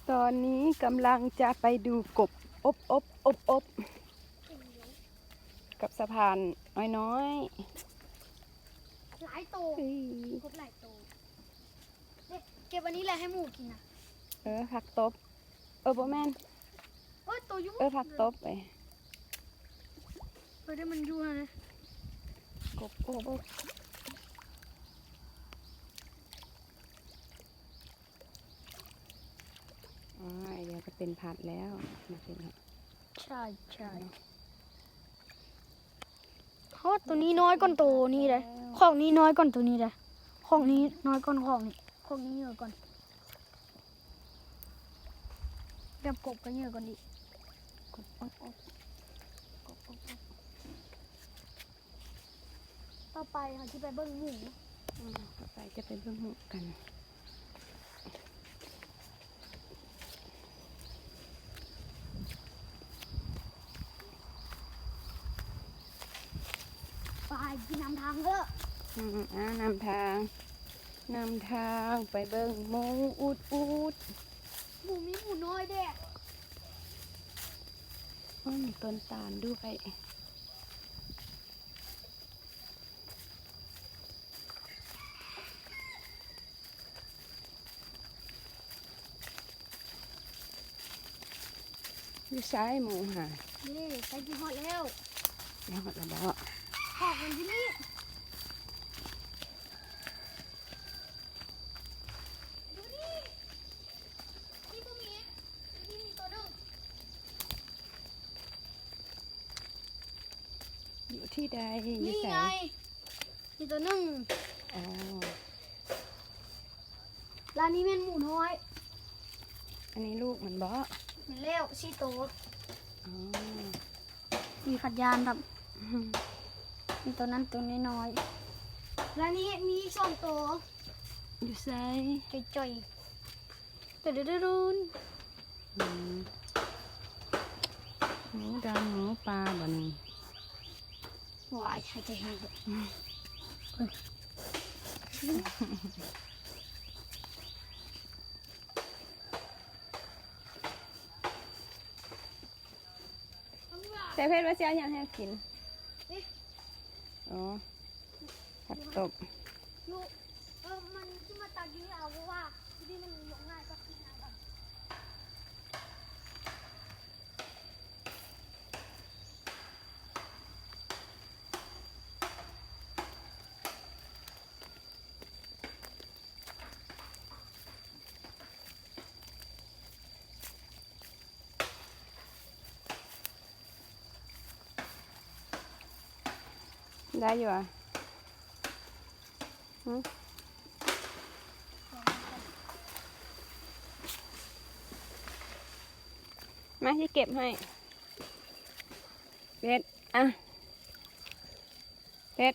ຕອນນີ້ກຳລັງຈະໄປດູກົບ ອົບໆ ອົບໆ ກັບສະພານນ້ອຍໆ ຫຼາຍໂຕ ເອີຍ ກົບຫຼາຍໂຕ ເກັບອັນນີ້ແຫຼະໃຫ້ໝູກິນນະ ເອີ ຜັກຕົບ ເອີ ບໍ່ແມ່ນ ໂອ້ຍ ໂຕຢູ່ ເອີ ຜັກຕົບເອີຍ ເອີ ແຕ່ມັນຢູ່ຫັ້ນນະ ກົບ ໂອ້ ອາ ດຽວກໍເປັນພັດແລ້ວ ມາເປັນ ໃຊ່ ໃຊ່ ເນາະ ຮອດໂຕນີ້ນ້ອຍກ່ອນໂຕນີ້ເດ້ ຂອງນີ້ນ້ອຍກ່ອນໂຕນີ້ເດ້ ຂອງນີ້ນ້ອຍກ່ອນຂອງນີ້ ຂອງນີ້ເຍອະກ່ອນ ແບບກົບກໍເຍອະກ່ອນອີກ ກົບ ກົບ ກົບ ກົບ ຕໍ່ໄປເຮົາຊິໄປເບິ່ງໝູ ອືມ ຕໍ່ໄປຈະໄປເບິ່ງໝູກັນ ໄປ ຊິນຳທາງເດີ ອືມ ອາ ນຳທາງ ນຳທາງໄປເບິ່ງໝູ ອຸດໆ ໝູ ມີໝູນ້ອຍແດ່ ໂອ້ ມີຕົ້ນຕານດ້ວຍ. ຢູ່ໃສໝູຫັ້ນ? ນີ້ ໃກ້ຊິຮອດແລ້ວ. ຮອດແລ້ວບໍ? ຮອດມັນຢູ່ນີ້. ຢູ່ນີ້. ນີ້ບໍ່ມີ. ຢູ່ນີ້ມີໂຕໜຶ່ງ. ຢູ່ທີ່ໃດ? ຢູ່ໃສ? ນີ້ໄງ. ມີໂຕໜຶ່ງ. ອໍ ລະນີ້ແມ່ນໝູນ້ອຍ. ອັນນີ້ລູກມັນບໍ? ແມ່ນແລ້ວ ສີ່ໂຕ. ອໍ ມີຂັດຢານດຳ. ມີໂຕນັ້ນໂຕນ້ອຍໆ. ລະນີ້ມີອີກສອງໂຕ. ຢູ່ໃສ? ຈ່ອຍໆ. ຕະດຸດຸດຸນ. ອືມ ໝູດຳໝູປ່າບໍ່ນີ້? ວ້າຍ ຫາຍໃຈແຮງ. ແຕ່ເພິ່ນວ່າຊິເອົາຫຍັງໃຫ້ກິນ? ອໍ ຜັກຕົບ. ຢູ່ ເອີ ມັນຊິມາຕັກຢູ່ນີ້ເອົາ ເພາະວ່າຢູ່ນີ້ມັນຍົກງ່າຍກວ່າກິນເອົາ. ໄດ້ຢູ່ຫວາ? ຫື? ມາ ຊິເກັບໃຫ້. ເປັດ ອ່ະ. ເພັດ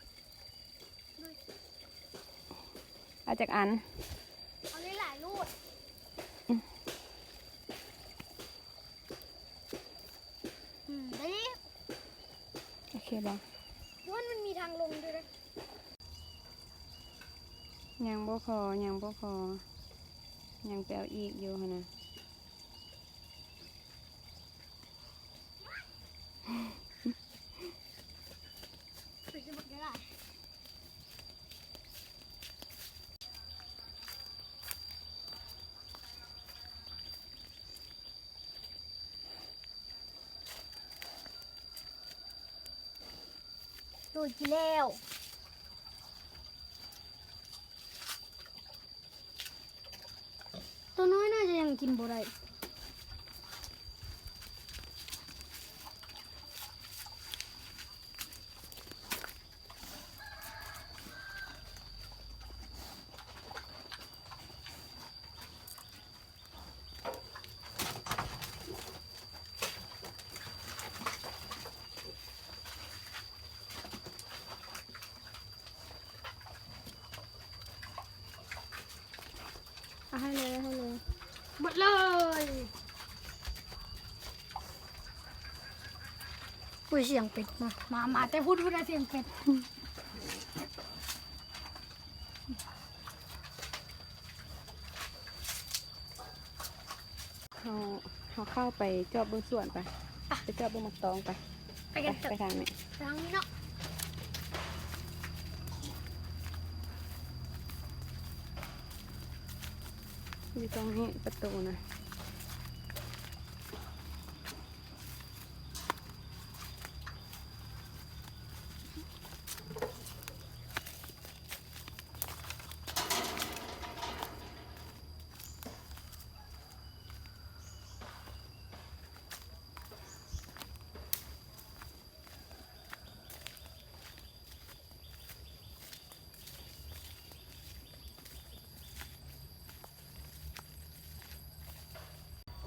ເອົາຈັກອັນ? ເອົາຫຼາຍໆໂລດ. ອືມ ອືມ ໄດ້. ໂອເຄບໍ່? ມັນ ມັນມີທາງລົງດ້ວຍເດ້. ຍັງບໍ່ພໍ ຍັງບໍ່ພໍ ຍັງໄປເອົາອີກຢູ່ຫັ້ນນະ. ໂດຍທີ່ແລ້ວ. ຕົວນ້ອຍໜ້າຈະຍັງກິນບໍ່ໄດ້. ເອົາໃຫ້ເລີຍ ໃຫ້ເລີຍ ໝົດເລີຍ. ອຸ້ຍ ສຽງເປັດມາ ມາ ມາແຕ່ພຸ້ນ ພຸ້ນນະ ສຽງເປັດ. ເຮົາ ເຮົາເຂົ້າໄປຈອບເບິ່ງສວນໄປ ໄປ ໄປຈອບເບິ່ງໝາກຕອງໄປ ໄປກັນເຖາະ ໄປທາງນີ້ ໄປທາງນີ້ເນາະ ຢູ່ຕົງນີ້ປະຕູນະ.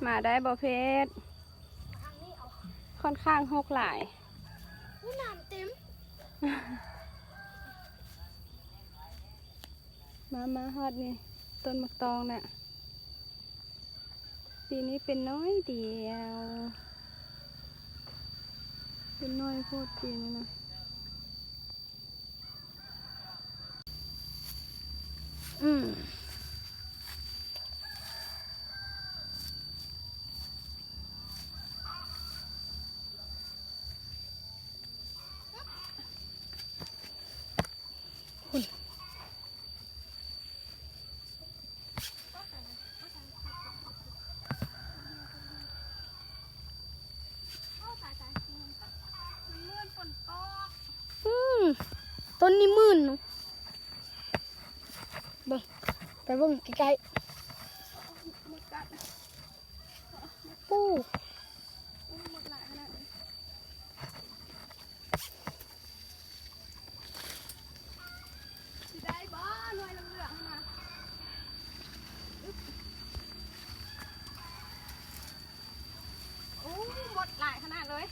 ມາໄດ້ບໍ່ເພດ? ຂ້ອນຂ້າງຮົກຫຼາຍ. ໂອ້ ນ້ຳເຕັມ. ມາ ມາຮອດນີ້ ຕົ້ນໝາກຕອງນະ. ປີນີ້ເປັນໜ້ອຍດຽວ ເປັນໜ້ອຍໂພດປີນີ້ນະ. ອືມ ພຸ້ນ ອືມ ຕົ້ນນີ້ມື່ນ. ເບິ່ງ ໄປເບິ່ງໃກ້ໆ ປູ້ ຊິໄດ້ບໍ່ ໜ່ວຍເຫຼືອງໆຫັ້ນນະ? ອຶບ ໂອ້ ມົດຫຼາຍຂະໜາດເລີຍ.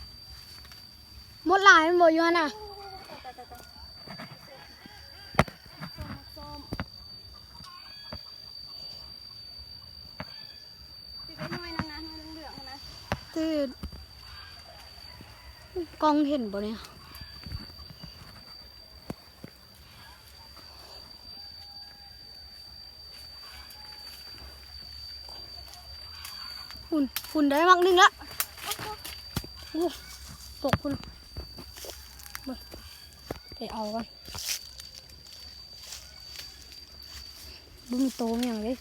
ມົດຫຼາຍແມ່ນບໍ່ຢູ່ຫັ້ນນະ? ໂອ້ ຕາຍໆໆ ສົ້ມໆ ຊິໄດ້ໜ່ວຍນັ້ນນະ ໜ່ວຍເຫຼືອງໆຫັ້ນນະ. ຄື ກ້ອງເຫັນບໍ່ນີ້? ພຸ້ນ ພຸ້ນ ໄດ້ໝາກໜຶ່ງລະ. ໂອ້ ຕົກພຸ້ນ ເບິ່ງ ໄປເອົາກ່ອນ. ບໍ່ມີໂຕມີຫຍັງເລີຍ.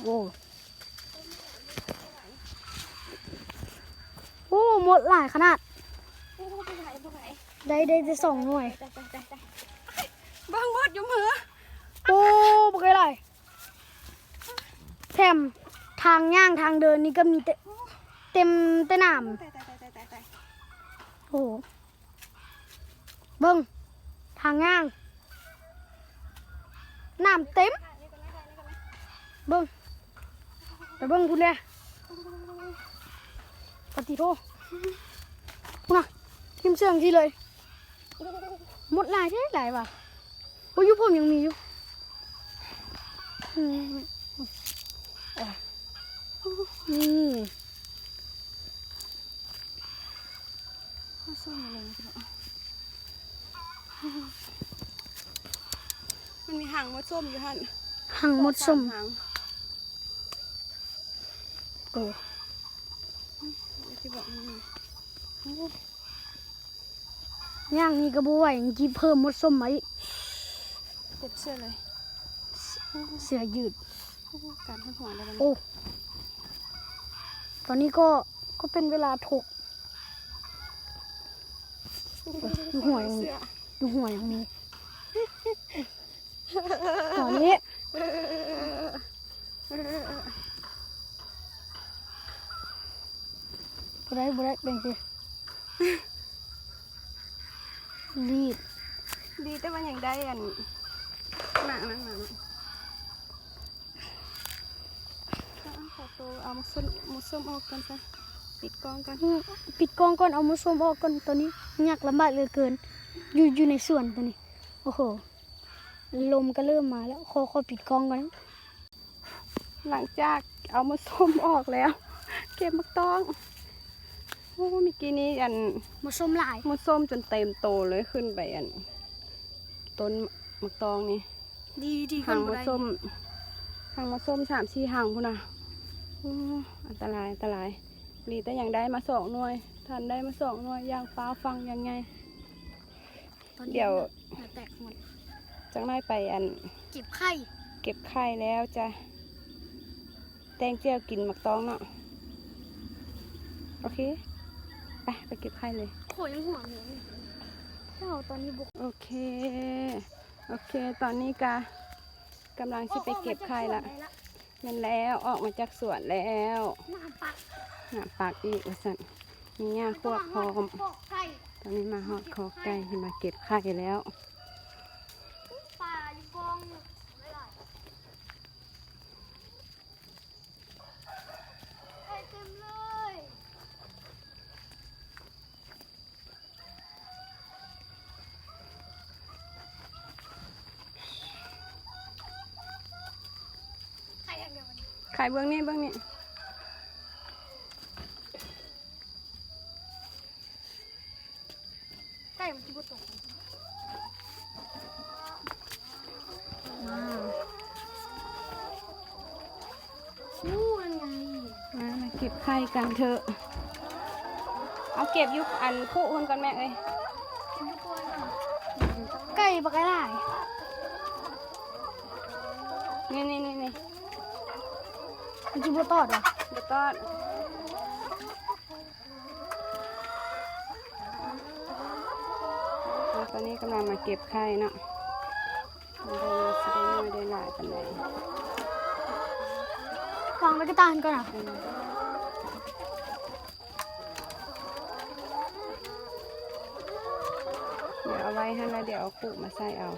ໂອ້ ໂອ້ ມົດຫຼາຍຂະໜາດ. ໂອ້ ບໍ່ໄຫວ ບໍ່ໄຫວ ໄດ້ ໄດ້ແຕ່ສອງໜ່ວຍ. ຕາຍໆໆໆ ເບິ່ງມົດຢູ່ມື. ໂອ້ ບັກຫຼາຍ. ແຖມທາງຍ່າງທາງເດີນນີ້ກໍມີແຕ່ ເຕັມແຕ່ໜາມ. ຕາຍໆໆໆໆ ໂອ້ ເບິ່ງ ທາງຍ່າງ ໜາມເຕັມ. ເບິ່ງ ໄປເບິ່ງພຸ້ນແດ່. ປະຕິໂທ ພຸ້ນນະ ຖິ້ມເຊື່ອງທີ່ເລີຍ. ມົດຫຼາຍແທ້ ຫຼາຍວ່າ. ໂອ້ຍ ຢູ່ພຸ້ນຍັງມີຢູ່. ອືມ ນີ້ ມັນມີຫາງມົດສົ້ມຢູ່ຫັ້ນ ຫາງມົດສົ້ມ ສອງສາມຫາງ. ເອີ ທີ່ບອກມັນມີ ໂອ້ ຍ່າງນີ້ກໍບໍ່ໄຫວ ຍັງຊິເພີ່ມມົດສົ້ມມາອີກ. ເຈັບເສື້ອເລີຍ ເສື້ອຍືດ. ໂອ້ ການຫົນຫົວໄດ້. ໂອ້ ຕອນນີ້ກໍ ກໍເປັນເວລາທຸກ ຢູ່ຫ້ວຍ ຢູ່ຫ້ວຍມີ. ຕອນນີ້ ບໍ່ໄດ້ ບໍ່ໄດ້ ເປັນຈັ່ງຊີ້ ລີດ ດີແຕ່ວ່າຍັງໄດ້ອັນ ໜາງນັ້ນ ໜາງນັ້ນ. ຂໍໂຕເອົາໝາກສົ້ມ ໝາກສົ້ມອອກກ່ອນຊະ ປິດກ້ອງກ່ອນ. ອືມ ປິດກ້ອງກ່ອນ ເອົາໝາກສົ້ມອອກກ່ອນ. ຕອນນີ້ຍາກລຳບາກເຫຼືອເກີນ ຢູ່ ຢູ່ໃນສວນຕອນນີ້. ໂອ້ໂຫ ລົມກໍເລີ່ມມາແລ້ວ. ຂໍ ຂໍປິດກ້ອງກ່ອນ. ຫຼັງຈາກເອົາໝາກສົ້ມອອກແລ້ວ ເກັບໝາກຕ້ອງ. ໂອ້ ເມື່ອກີ້ນີ້ອັນ ໝາກສົ້ມຫຼາຍ ໝາກສົ້ມຈົນເຕັມໂຕເລີຍ. ຂຶ້ນໄປອັນ ຕົ້ນໝາກຕ້ອງນີ້ ດີ ດີ ຫາງໝາກສົ້ມ. ຂຶ້ນບໍ່ໄດ້ ຮັງມາສົ້ມສາມສີ່ຮັງພຸ້ນນະ. ໂອ້ ອັນຕະລາຍ ອັນຕະລາຍ. ດີແຕ່ຍັງໄດ້ມາສອງໜ່ວຍ, ທັນໄດ້ມາສອງໜ່ວຍ, ຢ່າງຟ້າວຟັ່ງຢ່າງໃຫຍ່. ດຽວ ເຫື່ອແຕກໝົດ. ຈັກໜ້ອຍໄປອັນ ເກັບໄຂ່ ເກັບໄຂ່ແລ້ວຈະແຕ່ງແຈ່ວກິນໝາກຕອງເນາະ. ໂອເຄ ໄປ ໄປເກັບໄຂ່ເລີຍ. ໂຫ ຍັງຫົວເໜືອຢູ່. ເຈົ້າ ຕອນນີ້ບຸກ. ໂອເຄ ໂອເຄ ຕອນນີ້ກະກຳລັງຊິໄປເກັບໄຂ່ລະ. ແມ່ນແລ້ວ ອອກມາຈາກສວນແລ້ວ. ນ້ຳປັກ ນ້ຳປັກອີກວ່າຊັ້ນ. ມີຫຍ້າຄວກພ້ອມ. ຕອນນີ້ມາຮອດຄອກໄກ່ ຊິມາເກັບໄຂ່ແລ້ວ. ປາຢູ່ກອງຫຼາຍໆ ໄຂ່ເຕັມເລີຍ. ໄຂ່ເບື້ອງນີ້ ເບື້ອງນີ້. ໄກ່ມັນຊິບໍ່ຕົກ. ວ້າວ ໂອ້ ນັ້ນໄງ. ມາ ມາເກັບໄຂ່ກັນເຖາະ. ເອົາເກັບຢູ່ອັນຄຸພຸ້ນກ່ອນແມ່ເອີຍ. ໄກ່ບັກຫຼາຍ. ນີ້ ນີ້ ນີ້ ນີ້ ມັນຊິບໍ່ຕອດຫວາ? ບໍ່ຕອດ. ຕອນນີ້ກຳລັງມາເກັບໄຂ່ເນາະ. ບໍ່ຮູ້ວ່າຊິໄດ້ໜ້ອຍໄດ້ຫຼາຍປານໃດ. ວາງໄວ້ກະຕ່າງກ່ອນນະ. ອືມ ດຽວເອົາໄວ້ຫັ້ນລະ ດຽວເອົາຄຸມາໃສ່ເອົາ.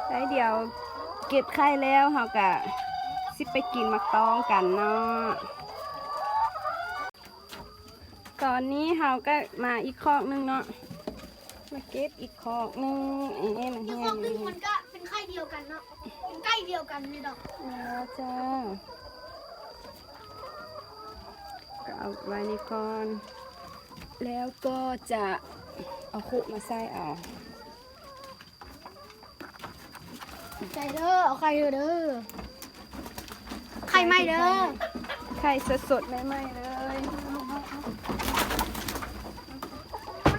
ໄດ້ ດຽວເກັບໄຂ່ແລ້ວ ເຮົາກະຊິໄປກິນໝາກຕອງກັນເນາະ. ຕອນນີ້ເຮົາກະມາອີກຄອກໜຶ່ງເນາະ ມາເກັບອີກຄອກໜຶ່ງ. ເອ ມັນ ອີກຄອກໜຶ່ງມັນກະເປັນໄຂ່ດຽວກັນເນາະ ເປັນໄກ່ດຽວກັນນີ້ດອກ. ແມ່ນແລ້ວຈ້າ ກະເອົາໄວ້ນີ້ກ່ອນ ແລ້ວກໍຈະເອົາຄຸມາໃສ່ເອົາ. ໃສ່ເດີ ເອົາໄຂ່ເດີ ໄຂ່ໃໝ່ເດີ ໄຂ່ສົດໆ ໃໝ່ໆ ເລີຍ. ມັ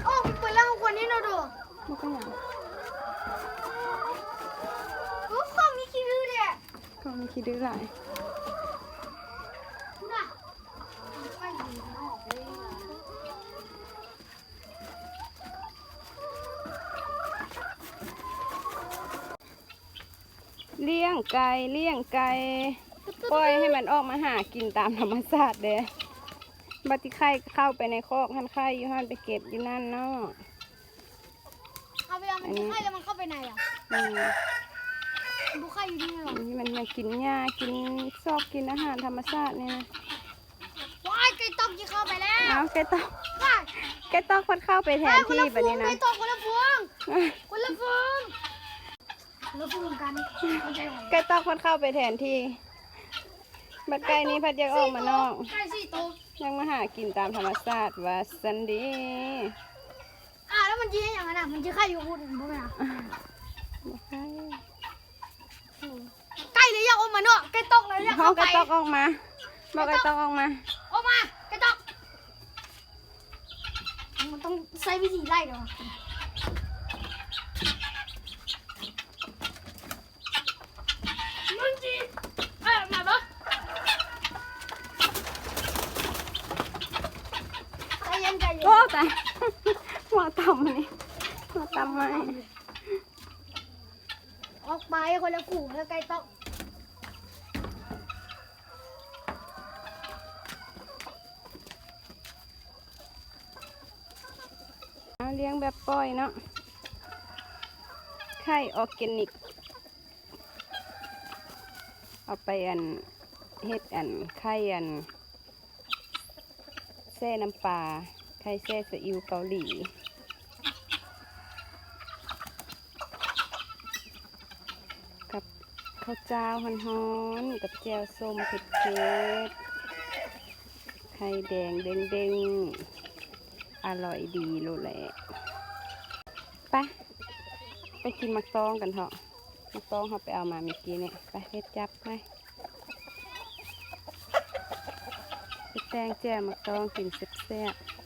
ນອອກໄປເປີດແລ້ວ ຄວນນີ້ເນາະໂດ. ບໍ່ເປັນຫຍັງ. ໂອ້ ຂອງມີຂີ້ດື້ແທ້ ຂອງມີຂີ້ດື້ຫຼາຍ. ພຸ້ນນະ ໄຂ່ດີເນາະ. ລ້ຽງໄກ່ ລ້ຽງໄກ່ ປ່ອຍໃຫ້ມັນອອກມາຫາກິນຕາມທຳມະຊາດເດ້. ບັດທີ່ໄຂ່ເຂົ້າໄປໃນຄອກຫັ້ນ ໄຂ່ຢູ່ຫັ້ນ ໄປເກັບຢູ່ນັ້ນເນາະ. ເອົາເວລາມັນຊິໄຂ່ແລ້ວມັນເຂົ້າໄປໃນລະ? ອືມ ບໍ່ໄຂ່ຢູ່ນີ້ລະ. ນີ້ມັນມາກິນຫຍ້າ ກິນຊອກ ກິນອາຫານທຳມະຊາດນີ້ນະ. ວ້າຍ ໄກ່ຕອກຊິເຂົ້າໄປແລ້ວ. ອ້າວ ໄກ່ຕອກ ໄກ່ຕອກພັດເຂົ້າໄປແທນທີ່ບັດນີ້ນະ. ໄກ່ຕອກຄົນລະຝູງ ຄົນລະຝັ່ງ ຄົນລະຝັ່ງກັນ ໄກ່ຕອກພັດເຂົ້າໄປແທນທີ່. ບັດໄກ່ນີ້ພັດຢາກອອກມານອກ ໄກ່ສີ່ໂຕ ຢາກມາຫາກິນຕາມທຳມະຊາດວ່າຊັ້ນເດ. ອ້າວ ແລ້ວມັນຊິເຮັດຫຍັງຫັ້ນນະ? ມັນຊິໄຂ່ຢູ່ພຸ້ນບໍ່ແມ່ນຫວາ? ບໍ່ໄຂ່. ໄກ່ເລີຍຢາກອອກມາເນາະ ໄກ່ຕອກເລີຍຢາກເຂົ້າໄປ. ເຮົາໄກ່ຕອກອອກມາ ບອກໄກ່ຕອກອອກມາ ອອກມາ ໄກ່ຕອກ. ມັນຕ້ອງໃຊ້ວິທີໄລ່ເນາະ. ມຶງຊິ ເອີ ມາເບິ່ງ ໃຈເຢັນ ໃຈເຢັນ. ໂອ້ ຕາຍ ຫົວຕຳນີ້ ຫົວຕຳໄມ້. ອອກໄປ ຄົນລະຝູງ ແລ້ວໄກ່ຕອກ. ເອົາ ລ້ຽງແບບປ່ອຍເນາະ ໄຂ່ອອກແກນິກ ເອົາໄປອັນ ເຮັດອັນ ໄຂ່ອັນ ແຊ່ນ້ຳປາ ໄຂ່ແຊ່ຊີອິ້ວເກົາຫຼີ ກັບເຂົ້າຈ້າວຮ້ອນໆ ກັບແຈ່ວສົ້ມເຜັດໆ ໄຂ່ແດງເດັ່ງໆ ອະລ່ອຍດີໂລດແຫຼະ. ໄປ ໄປກິນໝາກຕອງກັນເຖາະ. ໝາກຕອງເຮົາໄປເອົາມາມື້ກີ້ນີ້. ໄປ ເຮັດຈັບໄປ ໄປແຕ່ງແຈ່ວໝາກຕອງກິນແຊບໆ.